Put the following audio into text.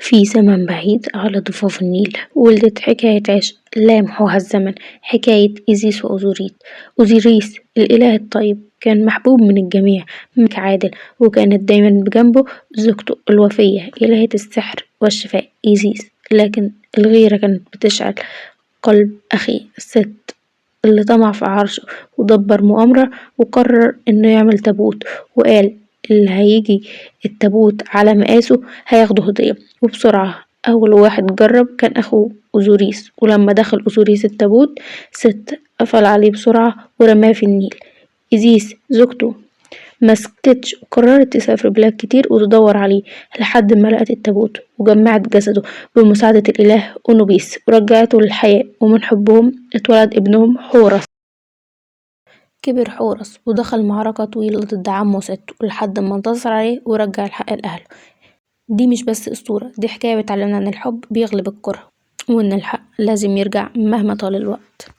في زمن بعيد على ضفاف النيل ولدت حكاية عشق لا يمحوها الزمن، حكاية إيزيس وأوزوريت. أوزوريس الإله الطيب كان محبوب من الجميع، ملك عادل، وكانت دايما بجنبه زوجته الوفية إلهة السحر والشفاء إيزيس. لكن الغيرة كانت بتشعل قلب أخيه ست اللي طمع في عرشه ودبر مؤامرة وقرر إنه يعمل تابوت، وقال اللي هيجي التابوت على مقاسه هياخده هدية. وبسرعة أول واحد جرب كان أخوه أوزوريس، ولما دخل أوزوريس التابوت ست قفل عليه بسرعة ورماه في النيل. إيزيس زوجته مسكتش وقررت تسافر بلاد كتير وتدور عليه لحد ما لقت التابوت وجمعت جسده بمساعدة الإله أنوبيس ورجعته للحياة، ومن حبهم اتولد ابنهم حورس. كبر حورس ودخل معركة طويلة ضد عمه ست لحد ما انتصر عليه ورجع الحق لأهله. دي مش بس أسطورة، دي حكاية بتعلمنا إن الحب بيغلب الكره، وإن الحق لازم يرجع مهما طال الوقت.